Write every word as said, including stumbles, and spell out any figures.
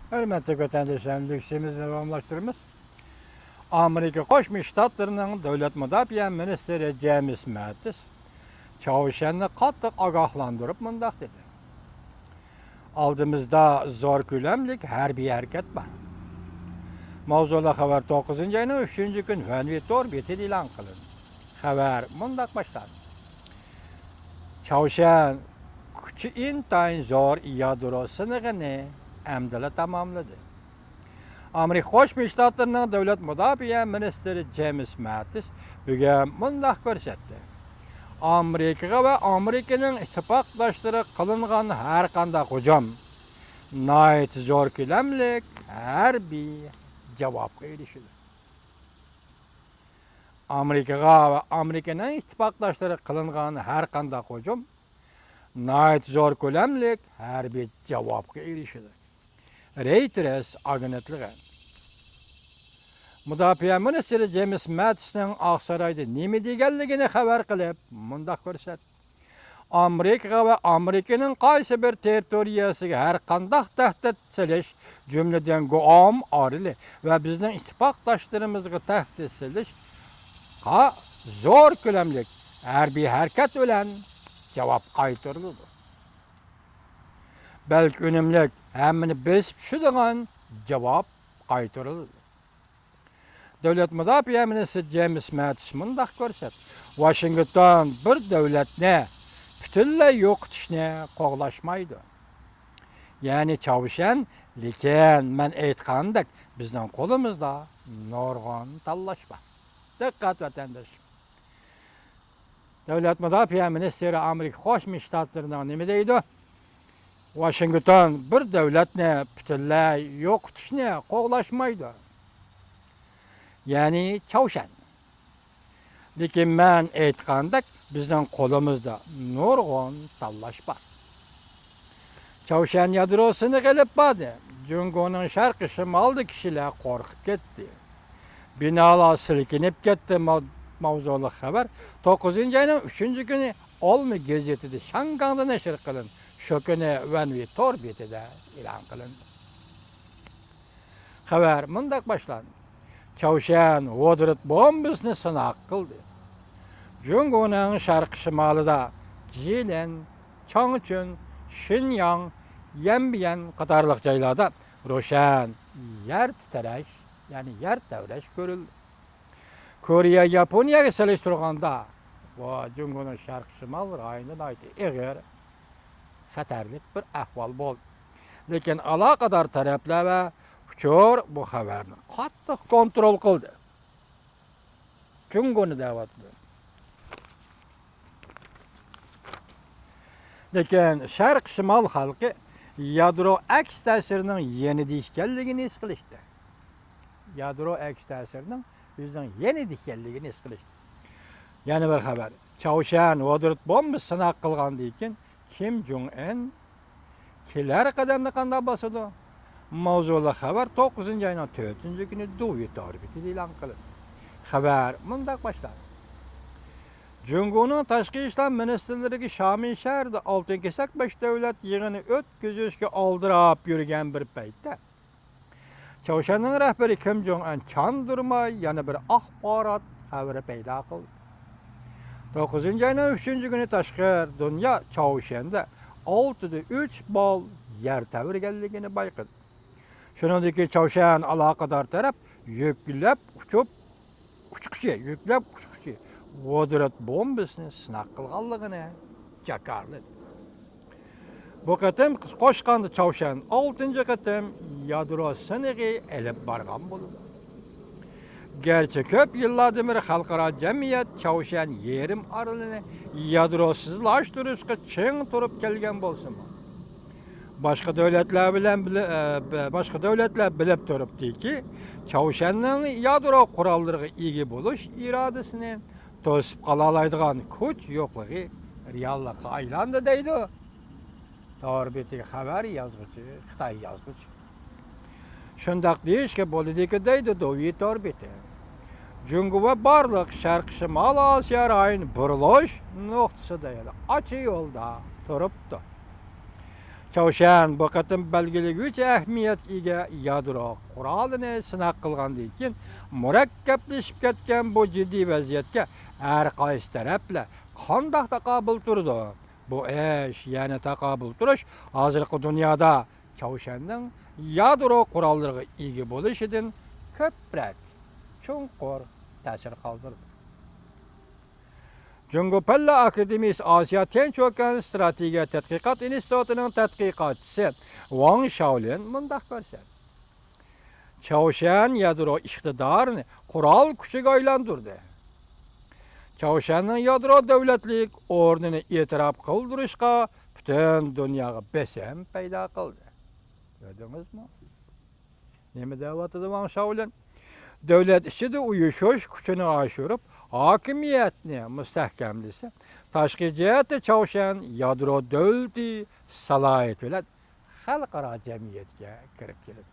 ھۆرمەتلىك ۋەتەنداشلار، ئەمدى سۆزىمىزنى داۋاملاشتۇرىمىز. ئامېرىكا قوشما شتاتلىرىنىڭ دۆلەت مۇداپىئە مىنىستىرى جېيمىس ماتىس چاۋشيەننى قاتتىق ئاگاھلاندۇرۇپ مۇنداق دېدى: «ئالدىمىزدا زور كۆلەملىك ھەربىي ھەرىكەت بار.» ماۋزۇلۇق خەۋەر توققۇزىنچى ئاينىڭ ئۈچىنچى كۈنى ۋەنۋى تور بېتىدە ئېلان قىلىندى. خەۋەر مۇنداق باشلاندى: چاۋشيەن كۈچى ئىنتايىن زور يادرو سىنىقىنى ئەمدىلا تاماملىدى. ئامېرىكا قوشما شتاتلىرىنىڭ دۆلەت مۇداپىئە مىنىستىرى جېيمىس ماتىس بۈگۈن مۇنداق كۆرسەتتى: ئامېرىكىغا ۋە ئامېرىكىنىڭ ئىتتىپاقداشلىرىغا قىلىنغان ھەرقانداق ھۇجۇم ناھايىتى زور كۆلەملىك ھەربىي جاۋابقا ئېرىشىدۇ. ئامېرىكىغا ۋە ئامېرىكىنىڭ ئىتتىپاقداشلىرىغا قىلىنغان ھەرقانداق ھۇجۇم ناھايىتى زور كۆلەملىك ھەربىي جاۋابقا ئېرىشىدۇ. رېيتېرس ئاگېنتلىقى مۇداپىئە مىنىستىرى جېيمىس ماتىسنىڭ ئاقسارايدا نېمە دېگەنلىكىنى خەۋەر قىلىپ، مۇنداق كۆرسەتتى: ئامېرىكىغا ۋە ئامېرىكىنىڭ قايسى بىر تېررىتورىيەسىگە ھەر قانداق تەھدىت سېلىش، جۈملىدىن گۇئام ئارىلى ۋە بىزنىڭ ئىتتىپاقداشلىرىمىزغا تەھدىت سېلىشقا زور كۆلەملىك ھەربىي ھەرىكەت بىلەن جاۋاب قايتۇرۇلىدۇ. بەلكى ئۈنۈملۈك، ھەممىنى بېسىپ چۈشىدىغان جاۋاب قايتۇرۇلىدۇ. دۆلەت مۇداپىئە مىنىستىرى جېيمىس ماتىس مۇنداق كۆرسەتتى: ۋاشىنگتون بىر دۆلەتنى پۈتۈنلەي يوقىتىشنى قوغلاشمايدۇ. يەنى چاۋشيەن، لېكىن مەن ئېيتقاندەك، بىزنىڭ قولىمىزدا نۇرغۇن تاللاش بار. دىققەت، ۋەتەنداش! دۆلەت مۇداپىئە مىنىستىرى ئامېرىكا قوشما شتاتلىرىنىڭ نېمە دەيدۇ؟ ۋاشىنگتون بىر دۆلەتنى پۈتۈنلەي يوقىتىشنى قوغلاشمايدۇ. يەنى چاۋشيەن. لېكىن مەن ئېيتقاندەك، بىزنىڭ قولىمىزدا نۇرغۇن تاللاش بار. چاۋشيەن يادرو سىنىقى ئېلىپ باردى. جۇڭگونىڭ شەرقىي شىمالىدا كىشىلەر قورقۇپ كەتتى. بىنالار سىلكىنىپ كەتتى. ماۋ-، ماۋزۇلۇق خەۋەر توققۇزىنچى ئاينىڭ ئۈچىنچى كۈنى ئالما گېزىتىدە شاڭگاڭدا نەشر قىلىندى. شۇ كۈنى ۋەنۋى تور بېتىدە ئېلان قىلىندى. خەۋەر مۇنداق باشلاندى: چاۋشيەن ۋودورود بومبىسىنى سىناق قىلدى. جۇڭگونىڭ شەرقىي شىمالىدا جىلىن، چاڭچۈن، شىنياڭ، يەنبىيەن قاتارلىق جايلاردا روشەن يەر تىترەش، يەنى يەر تەۋرەش كۆرۈلدى. كورېيە ياپونىيەگە سېلىشتۇرغاندا، بۇ جۇڭگونىڭ شەرقىي شىمال رايونىدا ناھايىتى ئېغىر، خەتەرلىك بىر ئەھۋال بولدى. لېكىن ئالاقىدار تەرەپلەر ۋە ئۇچۇر بۇ خەۋەرنى قاتتىق كونترول قىلدى. جۇڭگونى دەۋاتىدۇ. لېكىن شەرق شىمال خەلقى يادرو ئەكس تەسىرىنىڭ يېنىدا ئىكەنلىكىنى ھېس قىلىشتى. يادرو ئەكس تەسىرىنىڭ ئۆزىنىڭ يېنىدا ئىكەنلىكىنى ھېس قىلىشتى. يەنە بىر خەۋەر. چاۋشيەن ۋودورود بومبىسى سىناق قىلغاندىن كېيىن، كىم جۇڭ ئىن كېلەر قەدەمنى قانداق باسىدۇ؟ ماۋزۇلۇق خەۋەر توققۇزىنچى ئاينىڭ تۆتىنچى كۈنى دۇۋى تور بېتىدە ئېلان قىلىندى. خەۋەر مۇنداق باشلاندى. جۇڭگونىڭ تاشقى ئىشلار مىنىستىرلىرىگە شامىن شەھىرىدە ئالتۇن كېسەك بەش دۆلەت يىغىنى ئۆتكۈزۈشكە ئالدىراپ يۈرگەن بىر پەيتتە، چاۋشيەننىڭ رەھبىرى كىم جۇڭ ئەن چاندۇرماي يەنە بىر ئاخبارات خەۋىرى پەيدا قىلدى. توققۇزىنچى ئاينىڭ ئۈچىنچى كۈنى تاشقى دۇنيا چاۋشيەندە ئالتىدە ئۈچ بال يەر تەۋرىگەنلىكىنى بايقىدى. شۇنىڭدىن كېيىن چاۋشيەن ئالاقىدار تەرەپ يۈكلەپ ئۇچۇپ ئۇچقۇچى، يۈكلەپ ئۇچقۇچى ۋودورود بومبىسىنى سىناق قىلغانلىقىنى جاكارلىدى. بۇ قېتىم قوشقاندا چاۋشيەن ئالتىنچى قېتىم يادرو سىنىقى ئېلىپ بارغان بولىدۇ. گەرچە كۆپ يىللاردىن بېرى خەلقئارا جەمئىيەت چاۋشيەن يېرىم ئارىلىنى يادروسىزلاشتۇرۇشقا چىڭ تۇرۇپ كەلگەن بولسىمۇ، باشقا دۆلەتلەر بىلەن بىلە-، ئە، باشقا دۆلەتلەر بىلىپ تۇرۇپتۇكى، چاۋشيەننىڭ يادرو قوراللىرىغا ئىگە بولۇش ئىرادىسىنى توسۇپ قالالايدىغان كۈچ يوقلۇقى رېئاللىققا ئايلاندى، دەيدۇ تور بېتى خەۋەر يازغۇچى، خىتاي يازغۇچى. شۇنداق دېيىشكە بولىدۇكى، دەيدۇ دۇۋى تور بېتى، جۇڭگو ۋە بارلىق شەرقىي شىمالىي ئاسىيا رايونى بۇرۇلۇش نۇقتىسىدا، يەنى ئاچا يولدا تۇرۇپتۇ. چاۋشيەن بۇ قېتىم بەلگىلىگۈچى ئەھمىيەتكە ئىگە يادرو قورالىنى سىناق قىلغاندىن كېيىن، مۇرەككەپلىشىپ كەتكەن بۇ جىددىي ۋەزىيەتكە ھەر قايسى تەرەپلەر قانداق تاقابىل تۇرىدۇ؟ بۇ ئىش، يەنى تاقابىل تۇرۇش، ھازىرقى دۇنيادا چاۋشيەننىڭ يادرو قوراللىرىغا ئىگە بولۇشىدىن كۆپرەك، چوڭقۇر تەسىر قالدۇرىدۇ. جۇڭگو پەنلەر ئاكادېمىيىسى ئاسىيا تيەنچۈەن ئىستراتېگىيە تەتقىقات ئىنستىتۇتىنىڭ تەتقىقاتچىسى ۋاڭ شاۋلىن مۇنداق كۆرسەتتى: چاۋشيەن يادرو ئىقتىدارىنى قورال كۈچىگە ئايلاندۇردى. چاۋشيەننىڭ يادرو دۆلەتلىك ئورنىنى ئېتىراپ قىلدۇرۇشقا پۈتۈن دۇنياغا بېسىم پەيدا قىلدى. كۆردىڭىزمۇ؟ نېمە دەۋاتىدۇ ۋاڭ شاۋلىن؟ دۆلەت ئىچىدە ئۇيۇشۇش كۈچىنى ئاشۇرۇپ، ھاكىمىيەتنى مۇستەھكەملىسە، تاشقى جەھەتتە چاۋشيەن يادرو دۆلىتى سالاھىيىتى بىلەن خەلقئارا جەمئىيەتكە كىرىپ كېلىدۇ.